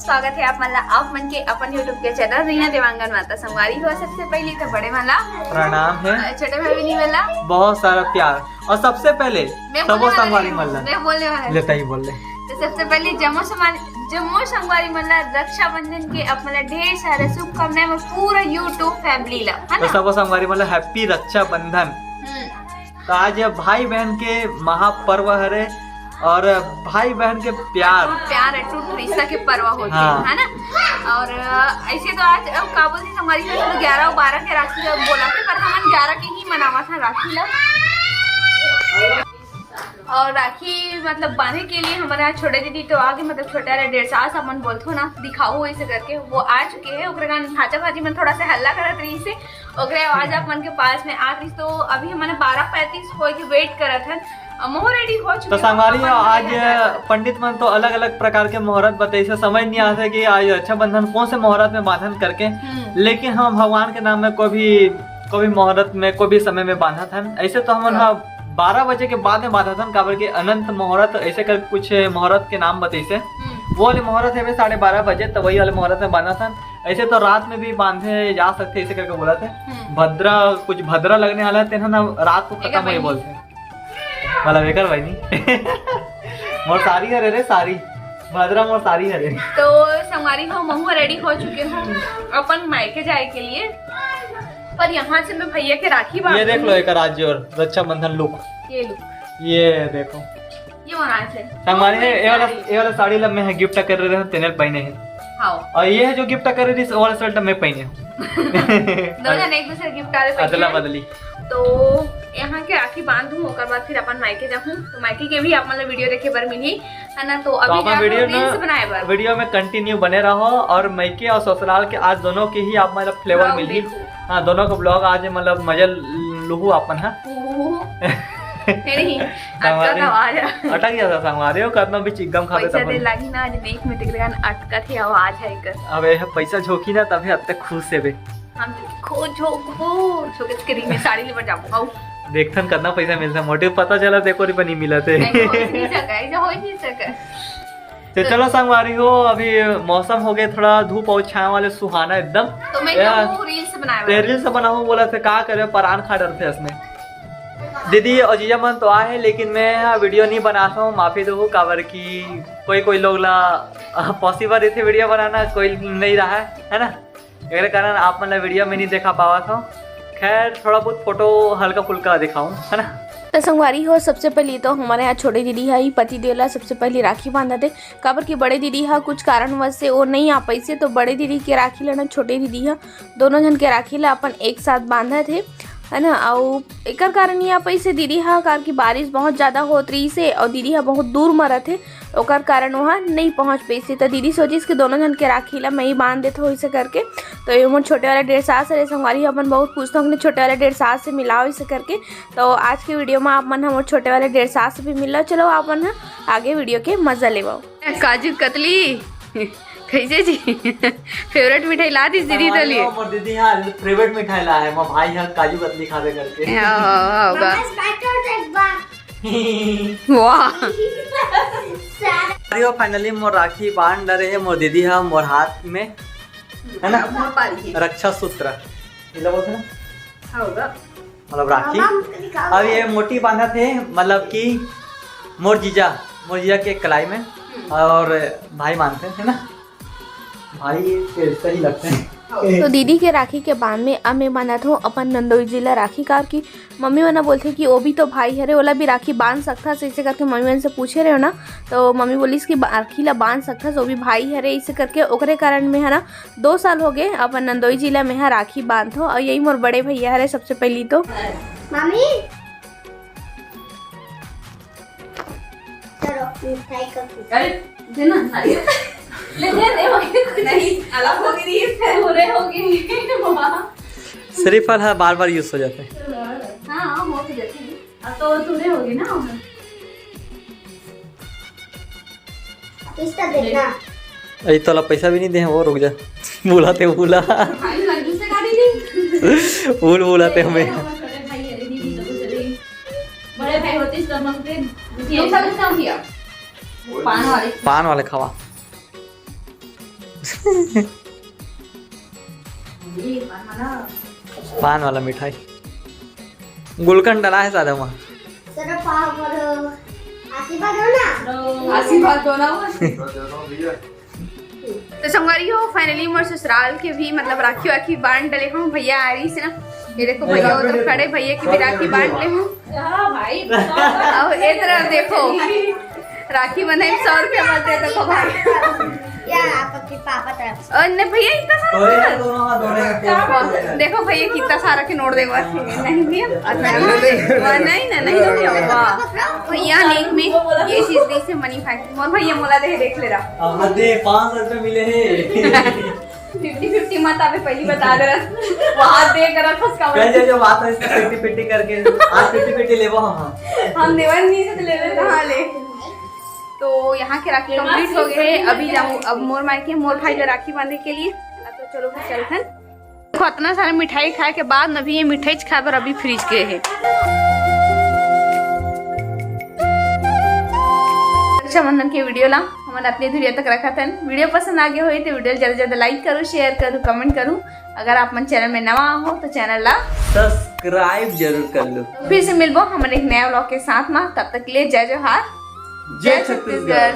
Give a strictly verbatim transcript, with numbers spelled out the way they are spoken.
स्वागत है आप मन ला, आप मन के अपन YouTube के चैनल रिया देवांगन माता। संगवारी हो, सबसे पहली तो बड़े मन ला प्रणाम है। छोटे भाई बहनी मन ला बहुत सारा प्यार। और सबसे पहले मैं सबो बोलने वाली संगवारी हूँ, मन ला मैं बोलने वाला हूँ। लेता ही बोल ले। तो सबसे पहले जम्मो संगवारी, जम्मो संगवारी मन ला रक्षाबंधन के आप मन ला ढेर सारा शुभकामनाएं, मैं पूरा YouTube फैमिली ला, है तो ना? सबो संगवारी मन ला हैप्पी रक्षाबंधन। हम्म। तो आज ये भाई बहन के महापर्व हरे और भाई बहन के प्यार। प्यार है, टूट रिश्ता के पर्व होते हाँ। है ना? और अ, ऐसे तो आज, अब का बोलते, हमारी तो ग्यारह और बारह के राखी ला बोला थे, पर हमन ग्यारह के ही मनावा था राखी ला। और राखी मतलब बांधे के लिए हमारे यहाँ छोटे दीदी तो आगे, मतलब छोटे वाले डेढ़ साल से अपन बोलथो ना, दिखाओ ऐसे करके, वो आ चुके हैं। ओकरे कारण भाजा भाजी मन थोड़ा सा हल्ला करत रही से, ओकरे आवाज आप मन के पास में आत रही। तो अभी हमन बारह पैंतीस होए के वेट करत हन। अ, मोहर रेडी हो चुके तो हैं। संगवारी हो, अपन आज यहाँ पंडित मन तो अलग-अलग प्रकार के मोहरत बतइसे, समझ नहीं आते कि आज रक्षाबंधन कौन से मोहरत में बांधन करके। हम्म। लेकिन हम भगवान के नाम में कोई भी, कोई भी मोहरत में, कोई भी समय में बांधत हन। ऐसे तो हमन हाँ। ह बारह बजे के बाद में बांधत हन, काबर के अनंत मोहरत ऐसे कर कुछ मोहरत के नाम बतइसे। हम्म। वो वाले मोहरत है साढ़े बारह बजे, तो वही वाले मोहरत में बांधत हन। ऐसे तो रात में भी बांधे जा सकते, ऐसे करके बोलत हे। हम्म। भद्रा, कुछ भद्रा लगने वाला है, तेन ह ना रात को एकर खत्म होई बहिनी। बोलते हैं। मतलब एकर बहिनी। मोर सारी हरे रे, सारी। भद्रा मोर सारी हरे। तो संगवारी हो, महू रेडी हो चुके हूँ अपन मायके जाए के लिए, पर यहाँ से मैं भैया के राखी बांध ये देख लो, दूँ। एकर आज और रक्षाबंधन लुक। ये लुक। ये देखो। ये बनाए थे। संगवारी हे, ये वाला, साड़ी। ये वाला साड़ी ला मैं गिफ्ट करे रहे हूँ, तेने पहने है। हाँ। और ये जो गिफ्ट करे रही, वो वाला शर्ट मैं पहने हूँ। दोनों ने एक दूसरे गिफ्ट करे पहने अदला हैं। बदली। तो यहाँ के राखी बांध दूँ, ओकर बाद फिर अपन मायके जाहूँ। तो मायके के भी आप मतलब वीडियो देखे बर मिली, है ना? तो तो अभी अपन जा वीडियो रील्स ना, बनाए बर। वीडियो में कंटिन्यू बने रहो और मायके और ससुराल के आज दोनों के ही आप मतलब फ्लेवर vlog मिली। देखो। हाँ, दोनों का व्लॉग आज मतलब मजा लूहू अपन, हाँ। ओहो। नहीं, अटका संगवारी। था आवाज। अटक जाता संगवारी हो, कतना भी चिकदम खाबे पैसा तब दे लागी ना, आज देख में तेरे गान अटका थे आवाज है कर। अबे पैसा झोंकी ना तभी अत्ते खुश से बे। हम खो झो खो झो के स्क्रीन में साड़ी ले जाऊँ, आओ। देखथन कतना पैसा मिलता, मोटे पता चला देखो रे बनी मिला थे। ऐसा हो ही नहीं सका, ऐसा हो ही नहीं सका। तो चलो संगवारी हो, अभी मौसम हो गया थोड़ा धूप और छाया वाले सुहाना एकदम। तो मैं या, क्या वो रील्स बनाए ते वाला। रील्स बनाऊँ बोला थे, का करे, परान खा डरते इसमें। दीदी और जीजा मन तो आए हैं, लेकिन मैं यहाँ वीडियो नहीं बनाता हूँ, माफी दो, काबर की कोई कोई लोग ला पॉसिबल रही थे वीडियो बनाना, कोई नहीं रहा है, है ना? एकरे कारण आप मन ला वीडियो में नहीं देखा पावत हो। खैर, थोड़ा बहुत फोटो हल्का फुल्का दिखाऊं, है ना? तो संगवारी हो, सबसे पहले तो हमारे यहाँ छोटे दीदी है, पति देव ला सबसे पहले राखी बांधत हे, काबर कि बड़े दीदी हा कुछ कारणवश से वो नहीं आ पाइसे, तो बड़े दीदी के राखी ला ना छोटे दीदी हा, दोनों जन के राखी ला अपन एक साथ बांधत हे, है ना? अउ एकर कारण ये आ पाइसे दीदी हा, काबर कि बारिश बहुत ज्यादा होत रहिसे अउ दीदी हा बहुत दूर म रथे, ओकर कारण वहाँ नहीं पहुँच पाइसे। तो दीदी सोचिस कि दोनों जन के राखी ला मैं ही बांध देत हो इसे करके। तो ये मोर छोटे वाला डेढ़ सास हरे संगवारी, अपन बहुत पूछथों अपने छोटे वाला डेढ़ सास से मिलाओ इसे करके। तो आज के वीडियो में आप मन हमर छोटे वाले डेढ़ सास से भी मिलो। चलो आप मन ह आगे वीडियो के मजा लेवो। काजू कतली कैसे जी? फेवरेट मिठाई ला दीस दीदी तो लिए। मोर दीदी यहाँ फेवरेट मिठाई ला है, मोर भाई यहाँ काजू कतली खावे करके। हाँ, हाँ, हाँ, होगा। वाह। अरे वो फाइनली मोर राखी बांध डरे है मोर दीदी हा मोर हाथ में, है ना? मोर पारी है। रक्षा सूत्र, ये लो बोलते ना? होगा। मतलब राखी। अब ये मोटी बांधत हे, मतलब कि मोर जीजा, मोर जीजा के कलाई में, हम्म। और भाई मानते हैं ना, भाई के सही लगते हैं। तो दीदी के राखी के बांध में अब मैं बांधत हूँ अपन नंदोई जी ला राखी, काबर कि मम्मी मन बोलथे कि वो भी तो भाई हरे, ओला भी राखी बांध सकथस, ऐसे करके मम्मी मन से पूछे रहे हो ना, तो मम्मी बोलिस कि बा-, राखी ला बांध सकथस, वो भी भाई हरे, ऐसे करके ओकरे कारण में है ना, दो साल हो गए अपन नंदोई जी ला मेहा राखी बांधथों, और यही मोर बड़े भैया हरे सबसे पहली तो। मम्मी, चलो, मिठाई का पीस। अरे, दे ना, नारियल। ले, दे, दे, मम्मी, कुछ नहीं, अलग हो गई, फिर पूरे हो गई। वाह। श्रीफल है, बार बार यूज हो जाते हैं। हाँ, हाँ, हो तो जाते हैं। अब तो तूने होगी ना। इसका देखना। अरे, तोला पैसा भी नहीं दे, वो रुक जा। भूला ते भूला। भाई, लड्डू से काटेगी। भूल भूला ते हमें। छोटे भाई है, दीदी, तो कुछ नहीं। बड़े भाई होते, तब हम पे दूसरा, दूसरा किया। पान वाले। पान वाले खावा। पान वाला मिठाई, गुलकंद डला है सादा मा। आशीर्वाद दो ना। आशीर्वाद दो ना। तो संगवारी हो, finally मोर ससुराल के भी मतलब राखी वाखी बांध डले हूँ। भैया आ रही से ना, ये देखो भैया उधर खड़े, भैया की भी राखी बांध ले हूँ। हाँ भाई। अब इधर देखो, राखी बंधे सौ रुपया बोलते हैं, देखो भाई। यार, आपके पापा तरफ से। और नहीं भैया, इतना सारा नोट। देखो भैया, कितना सारा के नोट देवा थे। नहीं भैया, अच्छा। नहीं ना, नहीं भैया, वाह। भैया ने एक में ये चीज दी से मनी भाई। मोर भैया मोला दे, देख ले रहा। अब दे, पाँच सौ रुपये मिले हैं। फिफ्टी फिफ्टी मत आवे, पहली बता दे रहा। वहाँ दे कर रखो उसका। कह दे जो बात है, इसको फिफ्टी फिफ्टी करके। आज फिफ्टी फिफ्टी लेबो हम। हम देवन नहीं से ले ले, कहाँ ले? तो यहाँ के राखी कंप्लीट हो गए हैं। अभी जाऊँ, अब मोर मायके, मोर भाई ले राखी बांधे के लिए। तो चलो भी चलथन। देखो, इतना सारा मिठाई खाए के बाद न भी ये मिठाई खाए बर अभी फ्रीज के है। रक्षाबंधन के वीडियो ला हमन अपने धुरिया तक रखत हन। वीडियो पसंद आ गया हो तो वीडियो ला ज्यादा से ज्यादा लाइक करो, शेयर करो, कमेंट करो। अगर आप मन चैनल में नवा हो तो चैनल ला सब्सक्राइब जरूर कर लो। फिर से मिलबो हमन एक नया व्लॉग के साथ मा। तब तक के लिए जय जोहार, जय छत्तीसगढ़।